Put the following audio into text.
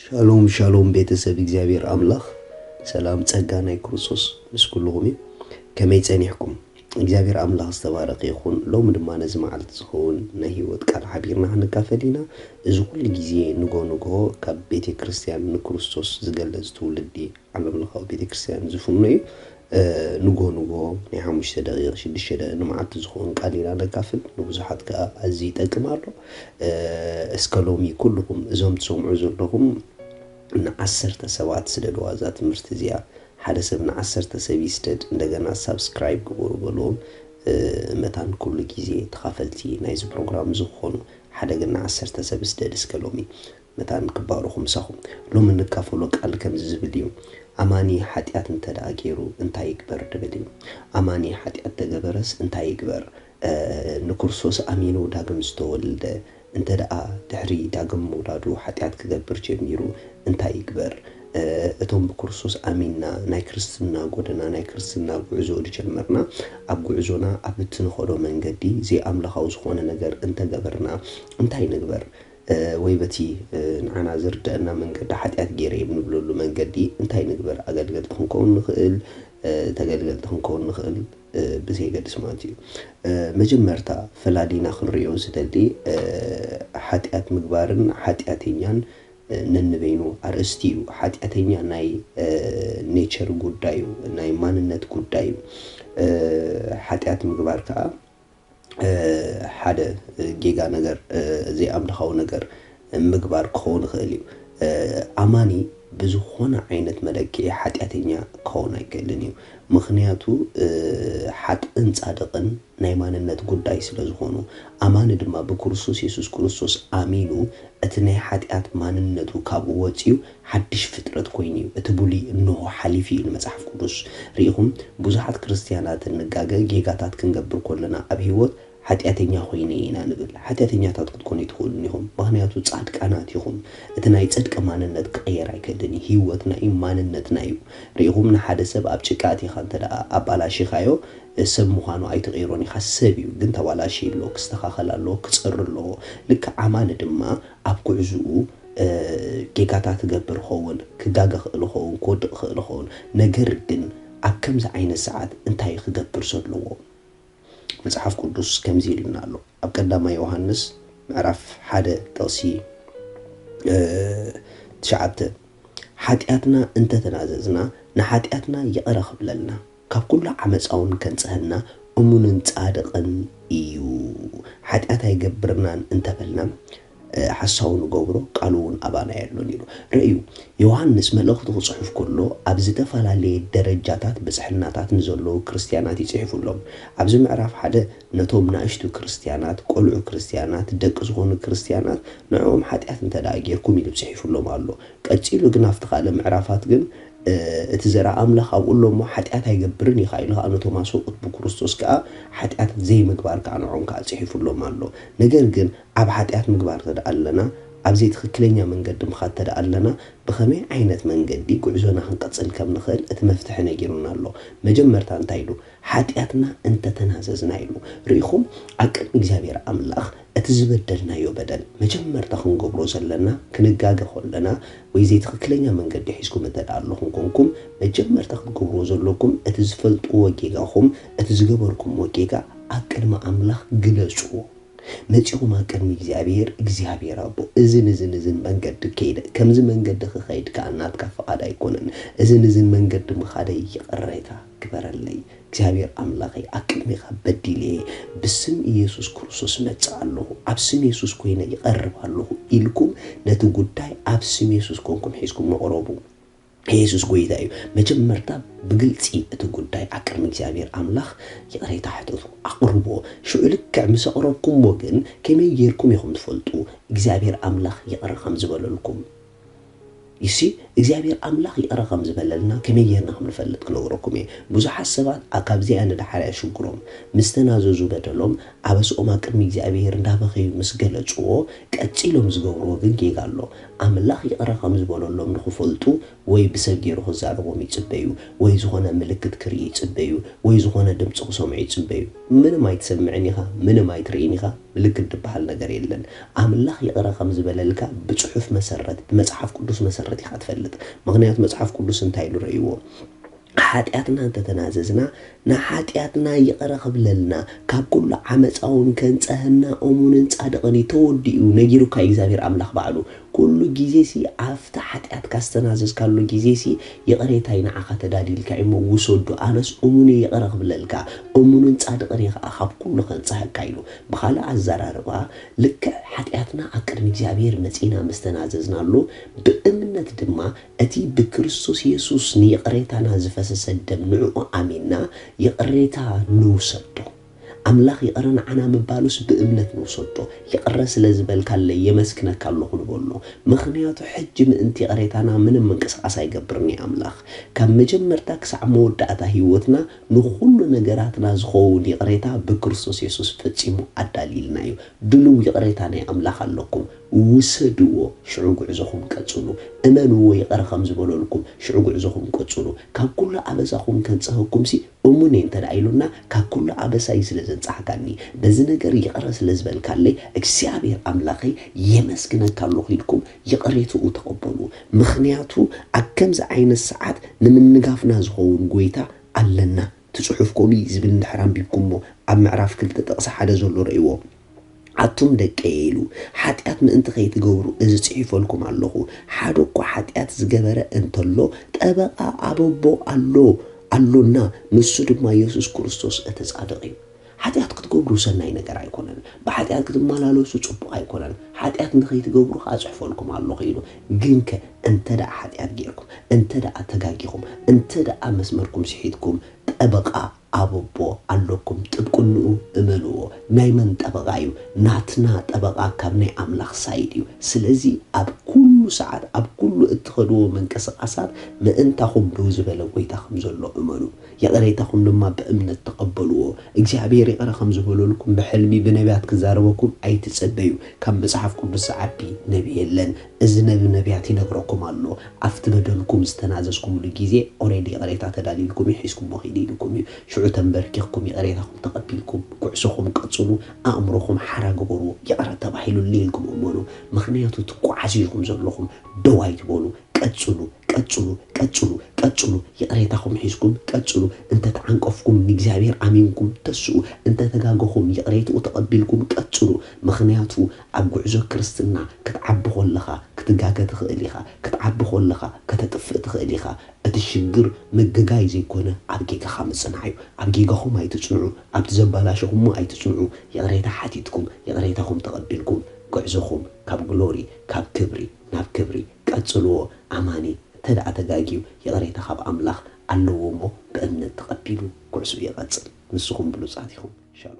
ሻሎም ሻሎም ቤተሰብ እግዚኣብሔር ኣምላኽ፣ ሰላም ጸጋ ናይ ክርስቶስ ምስ ኩልኹም እዩ። ከመይ ጸኒሕኩም? እግዚኣብሔር ኣምላኽ ዝተባረኸ ይኹን። ሎሚ ድማ ነዚ መዓልቲ ዝኸውን ናይ ህይወት ቃል ሓቢርና ክንካፈል ኢና። እዚ ኩሉ ግዜ ንጎ ንጎ ካብ ቤተ ክርስቲያን ንክርስቶስ ዝገልጽ ትውልዲ ዓለምለኻዊ ቤተ ክርስቲያን ዝፍኖ እዩ። ንጎ ንጎ ናይ ሓሙሽተ ደቂቕ ሽዱሽተ ደቂቕ ንመዓልቲ ዝኸውን ቃል ኢና ነካፍል። ንብዙሓት ከኣ ኣዝዩ ይጠቅም ኣሎ። እስከ ሎሚ ኩልኹም እዞም ትሰምዑ ዘለኹም ንዓሰርተ ሰባት ስደድዋ እዛ ትምህርቲ እዚኣ። ሓደ ሰብ ንዓሰርተ ሰብ ይስደድ፣ እንደገና ሳብስክራይብ ግበሩ በልዎም። መታን ኩሉ ግዜ ተኻፈልቲ ናይዚ ፕሮግራም ዝኾኑ ሓደ ግን ንዓሰርተ ሰብ ስደድ እስከ ሎሚ። መታን ክባረኹ ምሳኹም። ሎሚ እንካፈሎ ቃል ከምዚ ዝብል እዩ። ኣማኒ ሓጢኣት እንተ ደኣ ገይሩ እንታይ ይግበር ድብል እዩ። ኣማኒ ሓጢኣት ተገበረስ እንታይ ይግበር? ንክርስቶስ ኣሚኑ ዳግም ዝተወልደ እንተ ደኣ ድሕሪ ዳግም ምውላዱ ሓጢኣት ክገብር ጀሚሩ እንታይ ይግበር? እቶም ብክርስቶስ ኣሚንና ናይ ክርስትና ጎደና ናይ ክርስትና ጉዕዞ ዝጀመርና ኣብ ጉዕዞና ኣብ እትንኸዶ መንገዲ ዘይኣምላኻዊ ዝኾነ ነገር እንተገበርና እንታይ ንግበር? ወይ በቲ ንዓና ዝርደአና መንገዲ ሓጢኣት ገይረ እየ ብንብለሉ መንገዲ እንታይ ንግበር? ኣገልገልቲ ክንከውን ንኽእል፣ ተገልገልቲ ክንከውን ንኽእል፣ ብዘየገድስ ማለት እዩ። መጀመርታ ፈላሊና ክንሪኦ ዝደሊ ሓጢኣት ምግባርን ሓጢኣተኛን ነንበይኑ ኣርእስቲ እዩ። ሓጢኣተኛ ናይ ኔቸር ጉዳይ እዩ፣ ናይ ማንነት ጉዳይ እዩ። ሓጢኣት ምግባር ከዓ ሓደ ጌጋ ነገር፣ ዘይኣምልኻዊ ነገር ምግባር ክኸውን ይኽእል እዩ። ኣማኒ ብዝኾነ ዓይነት መለክዒ ሓጢኣተኛ ክኸውን ኣይክእልን እዩ። ምኽንያቱ ሓጥእን ጻድቕን ናይ ማንነት ጉዳይ ስለ ዝኾኑ፣ ኣማኒ ድማ ብክርስቶስ የሱስ ክርስቶስ ኣሚኑ እቲ ናይ ሓጢኣት ማንነቱ ካብኡ ወጺኡ ሓድሽ ፍጥረት ኮይኑ እዩ። እቲ ብሉይ እንሆ ሓሊፉ እዩ ንመጽሓፍ ቅዱስ። ርኢኹም፣ ብዙሓት ክርስትያናት እንጋገ ጌጋታት ክንገብር ከለና ኣብ ህይወት ሓጢኣተኛ ኮይነ ኢና ንብል። ሓጢኣተኛታት ክትኮኑ ኣይትኽእሉን ኢኹም፣ ምኽንያቱ ጻድቃናት ኢኹም። እቲ ናይ ጽድቂ ማንነት ክቕየር ኣይክእልን እዩ። ህይወትና እዩ፣ ማንነትና እዩ። ርኢኹም፣ ንሓደ ሰብ ኣብ ጭቃ ኣቲኻ እንተ ደኣ ኣባላሺኻዮ፣ ሰብ ምዃኑ ኣይትቕይሮን ኢኻ። ሰብ እዩ፣ ግን ተባላሽዩ ኣሎ፣ ክስተኻኸል ኣለዎ፣ ክጸሪ ኣለዎ። ልክዕ ኣማኒ ድማ ኣብ ጉዕዝኡ ጌጋታት ክገብር ኸውን፣ ክጋገ ክእል ኸውን፣ ክወድቕ ክእል ኸውን። ነገር ግን ኣብ ከምዚ ዓይነት ሰዓት እንታይ ክገብር ዘለዎ? መጽሓፍ ቅዱስ ከምዚ ኢሉና ኣሎ። ኣብ ቀዳማይ ዮሃንስ ምዕራፍ ሓደ ጥቕሲ ትሽዓተ፣ ሓጢኣትና እንተተናዘዝና ንሓጢኣትና ይቕረ ክብለልና፣ ካብ ኩሉ ዓመፃ እውን ከንጽሀና እሙንን ጻድቕን እዩ። ሓጢኣት ኣይገብርናን እንተበልና ሓሳዊ ንገብሮ፣ ቃሉ እውን ኣባና የሎን ኢሉ። ርእዩ፣ ዮሃንስ መልእኽቱ ክጽሕፍ ከሎ ኣብ ዝተፈላለየ ደረጃታት ብጽሕናታት ንዘለዉ ክርስትያናት እዩ ጽሒፉሎም። ኣብዚ ምዕራፍ ሓደ ነቶም ናእሽቱ ክርስትያናት፣ ቆልዑ ክርስትያናት፣ ደቂ ዝኾኑ ክርስትያናት ንዕኦም ሓጢኣት እንተ ደኣ ጌርኩም ኢሉ ጽሒፉሎም ኣሎ። ቀጺሉ ግን ኣብቲ ካልእ ምዕራፋት ግን እቲ ዘርኣ ኣምላኽ ኣብኡ ኣሎ እሞ ሓጢኣት ኣይገብርን እዩ ኢሉ ከኣ ነቶም ኣሰብኡት ብክርስቶስ ከኣ ሓጢኣት ዘይምግባር ከኣ ንዕኦም ከኣ ጽሒፉሎም ኣሎ። ነገር ግን ኣብ ሓጢኣት ምግባር ተደኣ ኣለና፣ ኣብ ዘይትኽክለኛ መንገዲ ምኻድ ተደኣ ኣለና፣ ብኸመይ ዓይነት መንገዲ ጉዕዞና ክንቀጽል ከም ንኽእል እቲ መፍትሒ ነጊሩና ኣሎ። መጀመርታ እንታይ ኢሉ? ሓጢኣትና እንተተናዘዝና ኢሉ። ርኢኹም፣ ኣብ ቅድሚ እግዚኣብሔር ኣምላኽ እቲ ዝበደልናዮ በደል መጀመርታ ክንገብሮ ዘለና፣ ክንጋገ ከለና ወይ ዘይትኽክለኛ መንገዲ ሒዝኩም እንተ ደኣ ኣለኹም ኮንኩም፣ መጀመርታ ክትገብርዎ ዘለኩም እቲ ዝፈልጥዎ ጌጋኹም፣ እቲ ዝገበርኩምዎ ጌጋ ኣብ ቅድሚ ኣምላኽ ግለጽዎ። መጺኹም ኣብ ቅድሚ እግዚኣብሔር፣ እግዚኣብሔር ኣቦ፣ እዝን እዝን እዝን መንገዲ ከይደ፣ ከምዚ መንገዲ ክኸይድ ከኣ ናትካ ፍቓድ ኣይኮነን፣ እዝን እዝን መንገዲ ምኻደይ ይቕሬታ ግበረለይ። እግዚኣብሔር ኣምላኸይ፣ ኣብ ቅድሜኻ በዲለ እየ፣ ብስም ኢየሱስ ክርስቶስ እመጽእ ኣለኹ፣ ኣብ ስም የሱስ ኮይነ ይቐርብ ኣለኹ ኢልኩም ነቲ ጉዳይ ኣብ ስም የሱስ ኮንኩም ሒዝኩም ንቕረቡ። የሱስ ጎይታ እዩ። መጀመርታ ብግልጺ እቲ ጉዳይ ኣብ ቅድሚ እግዚኣብሔር ኣምላኽ ይቕሬታ ሕተቱ፣ ኣቕርብዎ። ሽዑ ልክዕ ምስ ኣቕረብኩምዎ ግን ከመይ ጌርኩም ኢኹም ትፈልጡ እግዚኣብሔር ኣምላኽ ይቕረ ከም ዝበለልኩም? ይሲ እግዚኣብሔር ኣምላኽ ይቕረ ከም ዝበለልና ከመይ ጌርና ከም ንፈልጥ ክነግረኩም እየ። ብዙሓት ሰባት ኣ- ካብዚኣ ንደሓር እያ ሽግሮም። ምስ ተናዘዙ በደሎም ኣበስኦም ኣብ ቅድሚ እግዚኣብሔር እንዳበኸዩ ምስ ገለጽዎ ቀጺሎም ዝገብርዎ ግን ጌጋ ኣሎ። ኣምላኽ ይቕረ ከም ዝበለሎም ንኽፈልጡ ወይ ብሰብ ገይሩ ክዛረቦም ይጽበዩ ወይ ዝኾነ ምልክት ክርኢ ይጽበዩ ወይ ዝኾነ ድምፂ ክሰምዑ ይጽበዩ። ምንም ኣይትሰምዕን ኢኻ፣ ምንም ኣይትርእን ኢኻ። ምልክት ዝበሃል ነገር የለን። ኣምላኽ ይቕረ ከም ዝበለልካ ብጽሑፍ መሰረት ብመጽሓፍ ቅዱስ መሰረት ኢኻ ትፈልጥ። ምኽንያቱ መጽሓፍ ቅዱስ እንታይ ኢሉ ረእይዎ? ሓጢኣትና እንተተናዘዝና ንሓጢኣትና ይቕረ ክብለልና ካብ ኩሉ ዓመፃ እውን ከንፀህና እሙንን ፃድቕን እዩ ተወዲኡ ነጊሩካ እግዚኣብሔር ኣምላኽ ባዕሉ። ኩሉ ግዜ ሲ ኣብቲ ሓጢኣትካ ዝተናዘዝካሉ ግዜ ሲ ይቕሬታይ ንዓኻ ተዳልይልካ እሞ ውሰዱ፣ ኣነስ እሙን እየ ይቕረ ክብለልካ እሙንን ፃድቕን እየ ከዓ ካብ ኩሉ ከንፀሀካ ኢሉ። ብኻልእ ኣዘራርባ ልክዕ ሓጢኣትና ኣብ ቅድሚ እግዚኣብሔር መፂና ምስ ተናዘዝናሉ ብእምነት ድማ እቲ ብክርስቶስ የሱስ ንይቕሬታና ዝፈሰሰ ደም ንዕኡ ኣሚንና ይቕሬታ ንውሰዶ። ኣምላኽ ይቕረ ንዓና ምባሉስ ብእምነት ንውሰዶ። ይቕረ ስለ ዝበልካለይ የመስግነካ ኣለኹ ንበሎ። ምኽንያቱ ሕጂ ምእንቲ ይቕሬታና ምንም ምንቅስቓስ ኣይገብርን እዩ ኣምላኽ። ካብ መጀመርታ ክሳዕ መወዳእታ ህይወትና ንኹሉ ነገራትና ዝኸውን ይቕሬታ ብክርስቶስ የሱስ ፈጺሙ ኣዳልይልና እዩ። ድሉው ይቕሬታ ናይ ኣምላኽ ኣለኩም። ውሰድዎ፣ ሽዑ ጉዕዞኹም ቀጽሉ። እመንዎ፣ ይቕረ ከም ዝበለልኩም፣ ሽዑ ጉዕዞኹም ቀጽሉ። ካብ ኩሉ ኣበሳኹም ከንጽሀኩም ሲ እሙን እየ እንተ ደኣ ኢሉና፣ ካብ ኩሉ ኣበሳይ ስለ ዘንጻሕካኒ፣ በዚ ነገር ይቕረ ስለ ዝበልካለይ፣ እግዚኣብሔር ኣምላኸይ የመስግነካ ኣለኹ ኢልኩም ይቕሬትኡ ተቐበሉ። ምኽንያቱ ኣብ ከምዚ ዓይነት ሰዓት ንምንጋፍና ዝኸውን ጎይታ ኣለና። እቲ ጽሑፍ ከምኡ እዩ ዝብል እንድሕር ኣንቢብኩሞ፣ ኣብ ምዕራፍ ክልተ ጥቕሲ ሓደ ዘሎ ረእይዎ። ኣቱም ደቀየ ኢሉ፣ ሓጢኣት ምእንቲ ከይትገብሩ እዚ ጽሒፈልኩም ኣለኹ። ሓደ እኳ ሓጢኣት ዝገበረ እንተሎ፣ ጠበቓ ኣብ ኣቦ ኣሎ፣ ኣሎና፣ ንሱ ድማ የሱስ ክርስቶስ እቲ ጻድቕ እዩ። ሓጢኣት ክትገብሩ ሰናይ ነገር ኣይኮነን። ብሓጢኣት ክትመላለሱ ጽቡቕ ኣይኮነን። ሓጢኣት ንኸይትገብሩ ከኣ ጽሕፈልኩም ኣለኹ ኢሉ። ግንከ እንተ ደኣ ሓጢኣት ጌርኩም፣ እንተ ደኣ ተጋጊኹም፣ እንተ ደኣ መስመርኩም ስሒትኩም፣ ጠበቓ ኣብ ኣቦ ኣለኩም፣ ጥብቅንኡ እመንዎ። ናይ መን ጠበቓ እዩ? ናትና ጠበቓ ካብ ናይ ኣምላኽ ሳይድ እዩ። ስለዚ ኣብ ኩሉ ሰዓት፣ ኣብ ኩሉ እትኸድዎ ምንቅስቓሳት ምእንታኹም ደው ዝበለ ጎይታ ከም ዘሎ እመኑ። ይቕሬታኹም ድማ ብእምነት ተቐበልዎ። እግዚኣብሔር ይቕረ ከም ዝበለልኩም ብሕልሚ ብነቢያት ክዛረበኩም ኣይትጸበዩ። ካብ መጽሓፍ ቅዱስ ዝዓቢ ነቢ የለን። እዚ ነቢ ነቢያት ይነግረኩም ኣሎ። ኣብቲ በደልኩም ዝተናዘዝኩምሉ ግዜ ኦሬዲ ይቕሬታ ተዳልይልኩም እዩ፣ ሒዝኩሞ ኺዱ ኢልኩም እዩ። ሽዑ ተንበርኪኽኩም ይቕሬታኹም ተቐቢልኩም ጉዕዞኹም ቀጽሉ፣ ኣእምሮኹም ሓራ ግበርዎ። ይቕረ ተባሂሉኒ ኢልኩም እመኑ። ምኽንያቱ ትጓዓዙ ኢኹም ዘለኹም። ደው ኣይትበሉ። ቀጽሉ፣ ቀጽሉ፣ ቀጽሉ፣ ቀጽሉ። ይቕሬታኹም ሒዝኩም ቀጽሉ። እንተ ተዓንቀፍኩም ንእግዚኣብሔር ኣሚንኩም ተስኡ። እንተ ተጋገኹም ይቕሬትኡ ተቐቢልኩም ቀጽሉ። ምኽንያቱ ኣብ ጉዕዞ ክርስትና ክትዓቢ ከለኻ ክትጋገ ትኽእል ኢኻ። ክትዓቢ ከለኻ ከተጥፍእ ትኽእል ኢኻ። እቲ ሽግር ምግጋይ ዘይኮነ ኣብ ጌጋኻ ምጽናዕ እዩ። ኣብ ጌጋኹም ኣይትጽንዑ፣ ኣብቲ ዘባላሸኹሞ ኣይትጽንዑ። ይቕሬታ ሓቲትኩም፣ ይቕሬታኹም ተቐቢልኩም፣ ጉዕዞኹም ካብ ግሎሪ፣ ካብ ክብሪ ናብ ክብሪ ቀጽልዎ። ኣማኒ እንተ ደኣ ተጋግዩ ይቕሬታ ካብ ኣምላኽ ኣለዎ እሞ ብእምነት ተቐቢሉ ጉዕዞኡ ይቐጽል። ንስኹም ብሉጻት ኢኹም። ሻሎም።